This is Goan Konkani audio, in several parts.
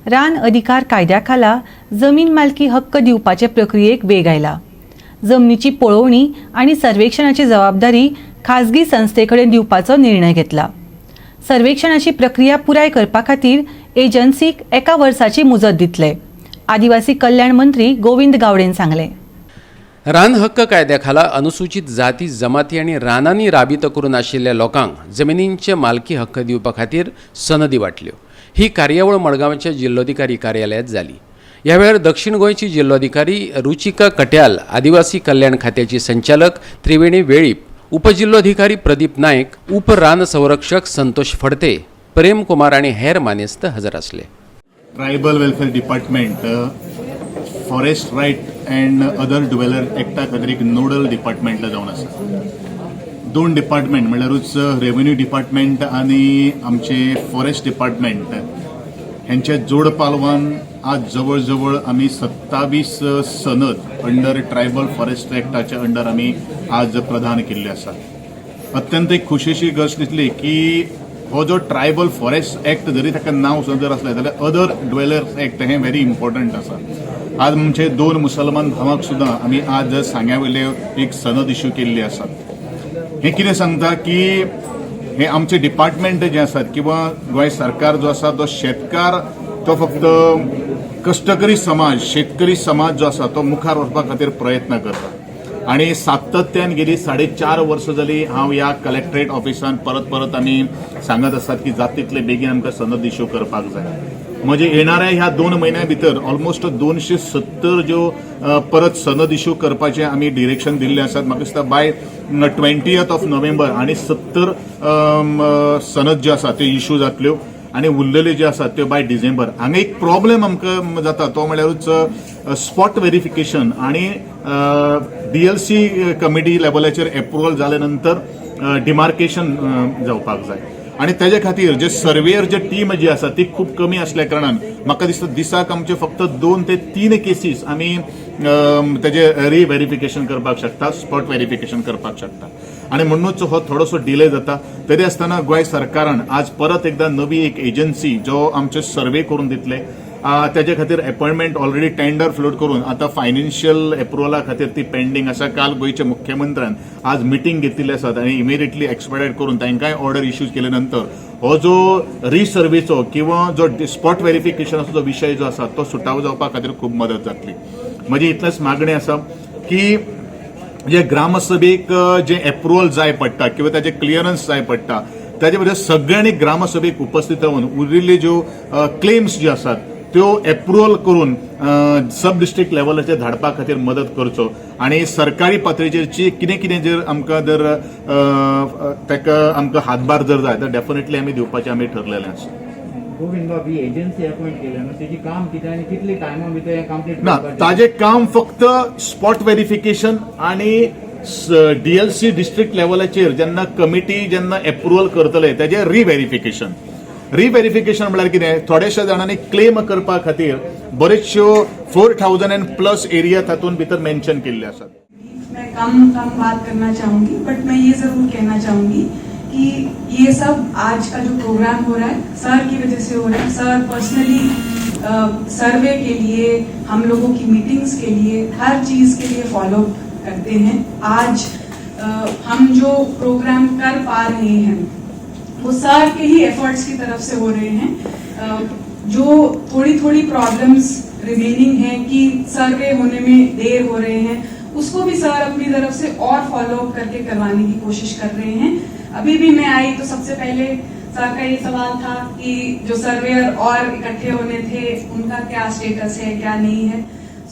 रान अधिकार कायद्या खाला जमीन मालकी हक्क दिवपाचे प्रक्रियेक वेग आयला. जमनीची पळोवणी आनी सर्वेक्षणाची जबाबदारी खाजगी संस्थे कडेन दिवपाचो निर्णय घेतला. सर्वेक्षणाची प्रक्रिया पुराय करपा खातीर एजन्सीक एका वर्साची मुजत दितले, आदिवासी कल्याण मंत्री गोविंद गावडेन सांगलें. रान हक्क कायद्या खाला अनुसूचित जाती, जमाती आनी रानांनी राबितो करून आशिल्ल्या लोकांक जमिनींचे मालकी हक्क दिवपा खातीर सनदी वांटल्यो. ही कार्यावळ मडगांवच्या जिल्लोधिकारी कार्यालयांत जाली. ह्या वेळार दक्षिण गोंयची जिल्लोधिकारी रुचिका कट्याल, आदिवासी कल्याण खात्याची संचालक त्रिवेणी वेळीप, उपजिल्लोधिकारी प्रदीप नायक, उप रान संरक्षक संतोष फडते, प्रेम कुमार आनी हेर मानेस्त हजर आसले. Tribal Welfare Department, Forest Right and Other Dweller एक्टा खातीर एक नोडल डिपार्टमेंट जावन आसा. दोन डिपार्टमेंट म्हणल्यारूच रेव्हेन्यू डिपार्टमेंट आनी आमचे फॉरेस्ट डिपार्टमेंट हेंच्या जोड पालवान आज जवळ जवळ आमी 27 सनद अंडर ट्रायबल फॉरेस्ट एक्टाच्या अंडर आमी आज प्रदान केल्ले आसा. अत्यंत एक खोशयेची गोश्ट दिसली की हो जो ट्रायबल फॉरेस्ट एक्ट जरी ताका नांव सुद्दां जर आसलें जाल्यार अदर ड्वेलर्स एक्ट हें व्हेरी इम्पॉर्टंट आसा. आज आमचे दोन मुसलमान भावांक सुद्दां आमी आज सांग्या वयले एक सनद इश्यू केल्ली आसा. हें कितें सांगता की हे आमचे डिपार्टमेंट जे आसात किंवा गोंय सरकार जो आसा, तो शेतकार, तो फक्त कश्टकरी समाज, शेतकरी समाज जो आसा तो मुखार वचपा खातीर प्रयत्न करता. आणि सातत्यान गेली 4.5 वर्सां जाली हांव ह्या कलेक्ट्रेट ऑफिसान परत परत आमी सांगत आसात की जाता तितले बेगीन आमकां सनद इश्यू करपाक जाय. म्हणजे येणाऱ्या ह्या 2 म्हयन्या भितर ऑलमोस्ट 270 ज्यो परत सनद इश्यू करपाचे आमी डिरेक्शन दिल्ले आसात. म्हाका दिसता बाय 20th of November आनी 70 सनद ज्यो आसा त्यो इश्यू जातल्यो आनी उरलेल्यो ज्यो आसात त्यो बाय डिसेंबर. हांगा एक प्रॉब्लेम आमकां जाता, तो म्हणल्यारूच स्पॉट व्हेरिफिकेशन आनी डीएलसी कमिटी लेवलाचेर एप्रुवल जाले नंतर डिमार्केशन जावपाक जाय. आनी तेजे खातीर जे सर्वेयर जे टीम जी आसा ती खूब कमी आसल्या कारणान म्हाका दिसता दिसाक आमचे फक्त दोन ते तीन केसीस आमी तेजे रिव्हेरिफिकेशन करपाक शकता, स्पॉट व्हेरिफिकेशन करपाक शकता आनी म्हणूनच हो थोडोसो डिले जाता. तरी आसतना गोंय सरकारान आज परत एकदा नवी एक एजन्सी जो आमचे सर्वे करून दितले, तेजे खातीर अपॉइंटमेंट ऑलरेडी टेंडर फ्लोट करून आता फायनान्शियल एप्रुवला खातीर ती पेंडींग आसा. काल गोंयच्या मुख्यमंत्र्यान आज मिटींग घेतिल्ली आसात आनी इमिडिएटली एक्सपेडायट करून तांकांय ऑर्डर इश्यू केले नंतर हो जो रिसर्वेचो किंवा जो स्पॉट व्हेरिफिकेशनाचो जो विशय जो आसा तो सुटावो जावपा खातीर खूब मदत जातली. म्हजी इतलेंच मागणें आसा की जे ग्रामसभेक जे एप्रुवल जाय पडटा किंवा ताजे क्लियरन्स जाय पडटा, ताजे बद्दल सगळ्यांनी ग्रामसभेक उपस्थित रावन उरिल्ले ज्यो क्लेम्स ज्यो आसात त्यो एप्रुवल करून सब डिस्ट्रिक्ट लेवलाचेर धाडपा खातीर मदत करचो आनी सरकारी पातळीचेर जी कितें कितें जर आमकां जर ताका आमकां हातभार जर जाय तर डेफिनेटली आमी दिवपाचें आमी ठरलेलें आसा. गोविंद बाब, ही एजन्सी अपॉइंट केल्या न्हू, तेजी काम कितें आनी कितले टायमा भितर हें कंप्लीट? ना, ताजें काम फक्त स्पॉट व्हेरिफिकेशन आणि डीएलसी डिस्ट्रिक्ट लेवलाचेर जेन्ना कमिटी जेन्ना एप्रुवल करतले तेजें रिव्हेरिफिकेशन. रिव्हेरिफिकेशन म्हळ्यार कितें, थोड्याशा जाणांनी क्लेम करपा खातीर बरेचश्यो 4,000 and plus area तातूंत भितर मेन्शन केल्ले आसात. मैं कम कम बात करना चाहूंगी, बट मैं ये जरूर कहना चाहूंगी कि ये सब आज का जो प्रोग्राम हो रहा है, सर की वजह से हो रहा है. सर पर्सनली सर्वे के लिए, हम लोगों की मीटिंग्स के लिए, हर चीज के लिए फॉलो करते हैं. आज हम जो प्रोग्राम कर पा रहे हैं, वो सर के ही एफर्ट्स की तरफ से हो रहे हैं. जो थोड़ी थोड़ी प्रॉब्लम्स रिमेनिंग है कि सर्वे होने में देर हो रहे हैं, उसको भी सर अपनी तरफ से और फॉलो अप करके करवाने की कोशिश कर रहे हैं. अभी भी मैं आई तो सबसे पहले सर का ये सवाल था कि जो सर्वेयर और इकट्ठे होने थे, उनका क्या स्टेटस है, क्या नहीं है.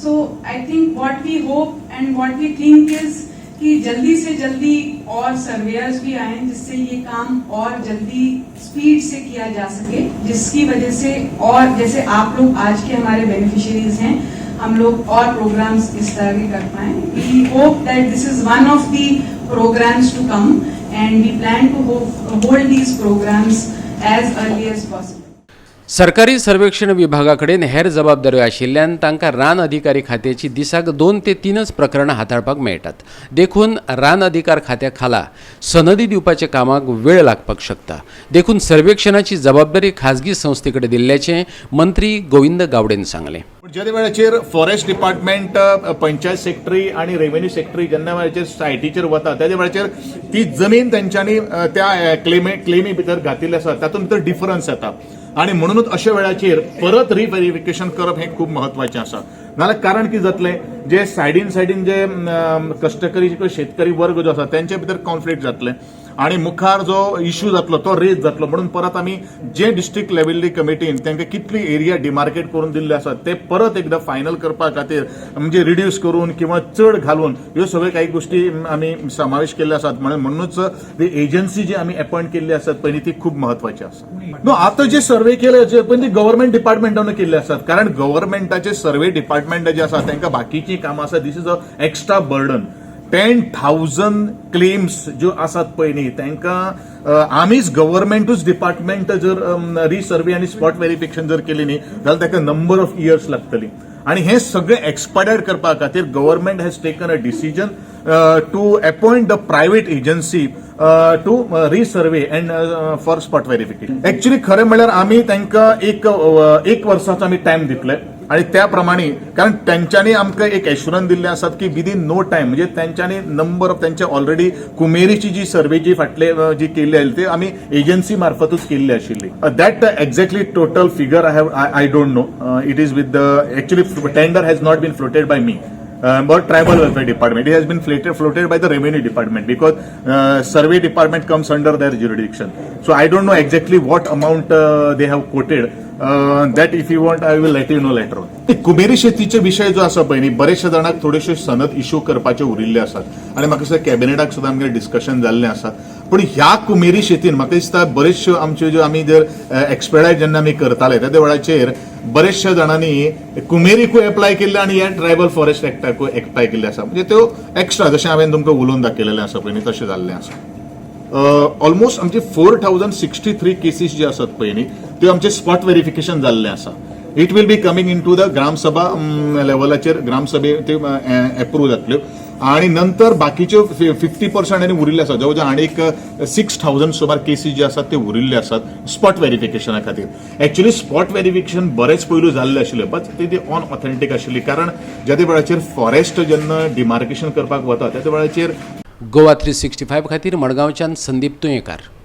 So I think what we hope and what we think is कि जल्दी से जल्दी और सर्वेयर्स भी आए, जिससे ये काम और जल्दी स्पीड से किया जा सके, जिसकी वजह से और जैसे आप लोग आज के हमारे बेनिफिशियरीज हैं, हम लोग और प्रोग्राम्स इस तरह के कर पाए. We hope that this is one of the programs to come and we plan to hold these programs as early as possible. सरकारी सर्वेक्षण विभागा कडेन हेर जबाबदाऱ्यो आशिल्ल्यान तांकां रान अधिकारी खात्याची दिसाक दोन ते तीनच प्रकरणां हाताळपाक मेळटात. देखून रान अधिकार खात्या खाला सनदी दिवपाच्या कामाक वेळ लागपाक शकता. देखून सर्वेक्षणाची जबाबदारी खाजगी संस्थे कडेन दिल्ल्याचें मंत्री गोविंद गावडेन सांगलें. पूण ज्या वेळाचेर फॉरेस्ट डिपार्टमेंट, पंचायत सेक्रेटरी आनी रेव्हेन्यू सेक्रेटरी जेन्ना वेळाचेर सायटीचेर वता, त्या वेळाचेर ती जमीन तेंच्यांनी त्या क्लेमी भितर घातिल्ली आसा, तातूंत भितर डिफरन्स येता आनी म्हणूनच अशा वेळाचेर परत रिव्हेरिफिकेशन करप हें खूब म्हत्वाचें आसा. नाल्यार कारण कितें जातलें, जे सायडीन सायडीन जे कश्टकरी शेतकरी वर्ग जो आसा तेंचे भितर कॉन्फ्लिक्ट जातले आनी मुखार जो इश्यू जातलो तो रेज जातलो. म्हणून परत आमी जे डिस्ट्रिक्ट लेवली कमिटीन तांकां कितली एरिया डिमार्केट करून दिल्ले आसा ते परत एकदां फायनल करपा खातीर, म्हणजे रिड्यूस करून किंवा चड घालून, ह्यो सगळ्यो काही गोष्टी आमी समावेश केल्ले आसात. म्हणूनच ती एजन्सी जी आमी अपॉयंट केल्ली आसात पयलीं ती खूब म्हत्वाची आसा. नो, आतां जे सर्वे केले जे पळय ती गव्हर्मेंट डिपार्टमेंटान केल्ले आसात, कारण गव्हर्मेंटाचे सर्वे डिपार्टमेंट जे आसा तांकां बाकीचीं कामां आसा. This is a extra burden. 10,000 claims ज्यो आसात पळय न्ही, तांकां आमीच गव्हर्मेंटूच डिपार्टमेंट जर रिसर्वे आनी स्पॉट व्हेरिफिकेशन जर केली न्ही जाल्यार ताका नंबर ऑफ इयर्स लागतली आनी हें सगळें एक्सपायर्ड करपा खातीर government has taken a decision to appoint the private agency to resurvey and for spot verification. Actually खरें म्हणल्यार आमी तांकां एक वर्साचो आमी टायम दितले आणि त्या प्रमाणे, कारण तेंच्यांनी आमकां एक एश्युरन्स दिल्ले आसात की विदीन नो टायम, म्हणजे तेंच्यांनी नंबर ऑफ तेंचे ऑलरेडी कुमेरीची जी सर्वे जी फाटले जी केल्ली आसली ती आमी एजन्सी मार्फतूच केल्ली आशिल्ली. That exactly total figure I have I don't know. It is with the, actually tender has not been floated by me but Tribal Welfare Department. It has been floated by the Revenue Department because Survey Department comes under their jurisdiction. So I don't know exactly what amount they have quoted. That if you want, I will let you know later on. ते कुमेरी शेतीचे विशय जो आसा पळय न्ही, बरेचशे जाणांक थोडेशे सनद इश्यू करपाचे उरिल्ले आसात आनी म्हाका दिसता कॅबिनेटाक सुद्दां आमगें डिस्कशन जाल्लें आसा. पूण ह्या कुमेरी शेतीन म्हाका दिसता बरेचश्यो आमच्यो ज्यो आमी जर एक्सपेडायट जेन्ना आमी करताले त्या वेळाचेर बरेचशा जाणांनी कुमेरीकूय एप्लाय केल्ले आनी ह्या ट्रायबल फॉरेस्ट एक्टाकूय एप्लाय केल्ले आसा. म्हणजे त्यो एक्स्ट्रा जशें हांवें तुमकां उलोवन दाखयलेलें आसा पळय न्ही, तशें जाल्लें आसा. ऑलमोस्ट आमचे 4,063 cases जे आसात पळय न्ही, त्यो आमचे स्पॉट व्हेरिफिकेशन जाल्लें आसा. It will be coming into the Gram Sabha लेवलाचेर, ग्रामसभे त्यो एप्रूव जातल्यो आणि नंतर बाकीच्यो 50% आनी उरिल्ले आसात. जवळ जवळ आनी एक 6,000 सुमार केसीस जे आसात ते उरिल्ले आसात स्पॉट व्हेरिफिकेशना खातीर. एक्च्युअली स्पॉट व्हेरिफिकेशन बरेच पयलू जाल्ले आशिल्ले, बट ते ऑन ऑथेंटीक आशिल्ली, कारण ज्या वेळाचेर फॉरेस्ट जेन्ना डिमार्केशन करपाक वता त्या वेळाचेर गोवा 365 खातीर मडगांवच्यान संदीप तुयेंकार.